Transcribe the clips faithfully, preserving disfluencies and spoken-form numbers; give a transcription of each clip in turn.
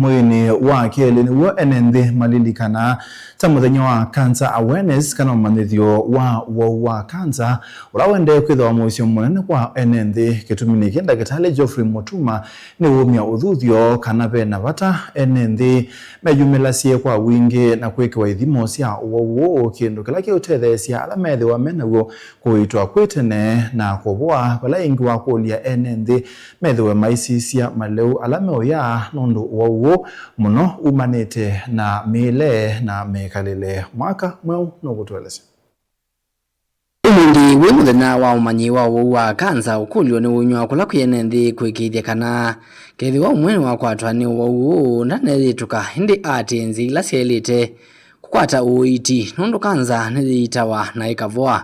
Mweinĩ wa kelĩ nĩw'o ene nthĩ malilikanaa ta mũthenya wa Cancer Awareness, kana ũmanyĩthyo wa ũwau wa kanza, ũla ũendee kwĩthĩwa mũisyo mũnene kwa ene nthĩ. Kĩtumi nĩkĩ? Ndakĩtalĩ Geoffrey Mutuma nĩwumya ũthuthyo kana ve na vata ene nthĩ meyumĩlasye kwa wingĩ na kwĩkĩwa ithimo sya ũwau ũũ, kĩndũ kĩla kĩũtetheesya ala methĩwa me naw'o kũiitwa kwĩ tene na kũvoa, vala ĩngĩ wakũlya ene nthĩ methĩwe maisisya malĩu ala meũya, nũndũ ũwau ũũ mũno umanĩte na mĩĩle na mĩkalĩle. Mwaka Mweũ nũkũtũelesya. Ũmũnthĩ wĩ mũthenya wa ũmanyi wa ũwau wa kanza, ũkũlyo nĩwũnywa kũla kwĩ ene nthĩ kũĩkĩĩthya kana kethĩwa ũmwe nĩwakwatwa nĩ ũwau ũũ, ndaneyĩtũka, ĩndĩ aatĩĩe nzĩa ila syaĩlĩte kũkwata ũiiti, nũndũ kanza nĩyĩitawa na ĩkavoa.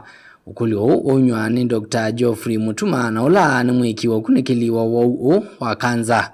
Ũkũlyo ũũ ũnywa nĩ Doctor Geoffrey Mutuma, na ũla nĩ mwĩki wa ũkunĩkĩli wa ũwau ũũ wa kanza.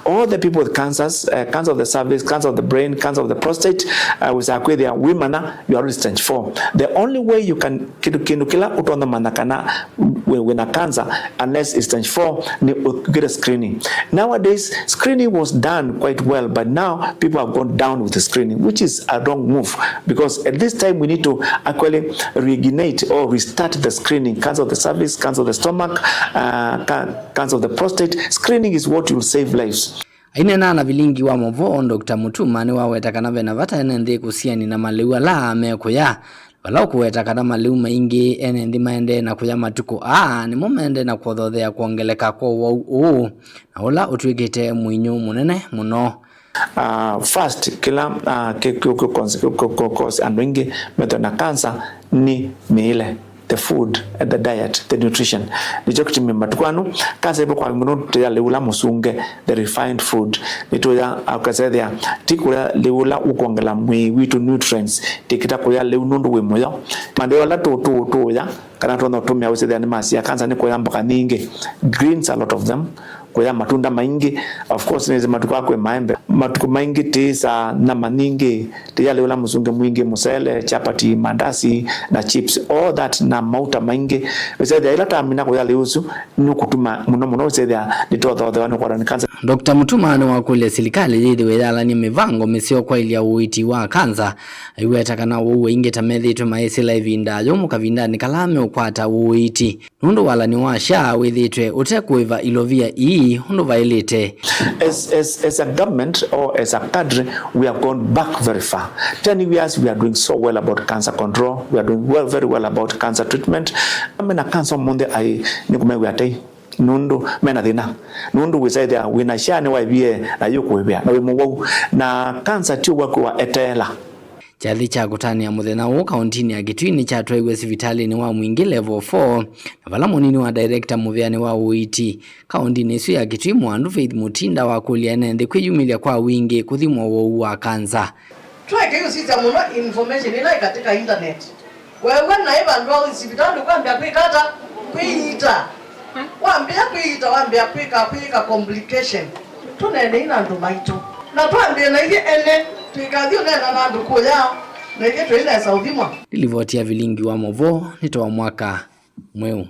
All the people with cancers, uh, cancer of the cervix, cancer of the brain, cancer of the prostate, uh, wĩsaa kwĩthĩa wĩmanya you are already stage four. The only way you can, kĩndũ, kĩndũ kĩla ũtonya manya kana wĩ, wĩna cancer, unless it's stage four, nĩ ũkĩte screening. Nowadays, screening was done quite well, but now people have gone down with the screening, which is a wrong move, because at this time we need to actually reignite or restart the screening, cancer of the cervix, cancer of the stomach, uh, ca-, cancer of the prostate. Screening is what will save lives. Aineena na vilingi wa movoo, Doctor Mutuma nĩwaweta kana ve na vata ene nthĩ kũsiani na malĩu ala mekũya, vala ũkũweta kana malĩu maingĩ ene nthĩ maendee na kũya matukũ aa nĩmo maendee na kũthothea kwongeleka kwa ũwau ũũ, na ũla ũtw'ĩkĩte mũinyũ mũnene mũno. Uh, first, kĩla, uh, kĩ, kĩ, kĩ, kĩ, kĩ, kĩ, kĩ, kĩ, andũ aingĩ methĩwa na cancer nĩ mĩĩle, the food, the diet, the nutrition. Nĩkyo kĩtumi matukũ aa kanza ĩvo kwa mũno tũya lĩu la mũsunge, the refined food. Nĩtũya, ũkasethĩa ti kũya lĩu la ũkwongela mwĩĩ witũ nutrients, tĩkĩta kũya lĩu nũndũ wĩ mũyo. Mandĩo ala tũ, tũ, tũũya kana tũtonya ũtũmĩa ũsethĩa nĩ masia kanza nĩ kũya mboka nyingĩ, greens, a lot of them, kũya matunda maingĩ. Of course, nĩsĩ matukũ aa kwĩ maembe. Matukũ maingĩ tĩĩsaa nyama nyingĩ, tĩya lĩu la mũsunge mwingĩ, mũsele, chapati, mandasi, na chips, all that, na mauta maingĩ. Wĩsethĩa ĩla twamina kũya lĩu ũsu, nĩũkũtuma mũno mũno wĩsethĩa nĩtũthothewa nĩ kũkwatwa nĩ kanza. Doctor Mutuma nĩwakũlya silikalĩ yĩthĩwe yalany'a mĩvango mĩseo kwaĩlya ũiiti wa kanza, aiweta kana ũu aingĩ ta methĩĩtwe mayĩsĩla ĩvinda yũmũ kavindanĩ kala meũkwata ũiiti. Nũndũ walany'o wa SHA wĩthĩĩtwe ũte kũĩva ilovia ii ũndũ vaĩlĩte. As, as, as a government or as a country, we have gone back very far. Ten years, we are doing so well about cancer control. We are doing well, very well about cancer treatment. Mena cancer ũmũnthĩ aĩ nĩ kũmew'a tei. Nũndũ mena thĩna. Nũndũ wĩsaĩthĩa wĩna SHA nĩwaĩvie na yũkũĩvĩa na wĩ mũwau. Na cancer ti ũwau kwĩwa eteela. Kyathĩ kya kũtanĩa mũthenya ũũ kaũntinĩ ya Kitui nĩkyatwaiwe sivitalĩnĩ wa Mwingĩ Level four, na vala mũnini wa director mũvĩanĩ wa ũiiti kaũntinĩ ĩsu ya Kitui, Mwandu Faith Mutinda, wakũlya ene nthĩ kwĩyumĩlya kwa wingĩ kũthimwa ũwau wa kanza. Tũekei ũsisya mũno information ĩla ĩ katika internet. Weew'a naĩ vandũ va ũthi sivitalĩ ũkambĩa kwĩka ata? Kwĩiita. Wambĩa kwĩiita, wambĩa kwĩka, kwĩka complication. Tũneenei na andũ maitũ. Na twambĩe na ithyĩ ene, tũikathi ũneena na andũ kũya, na ithyĩ tũinesa ũthimwa. Nĩ livoti ya vilingi wa movoo, nĩ twa Mwaka Mweũ.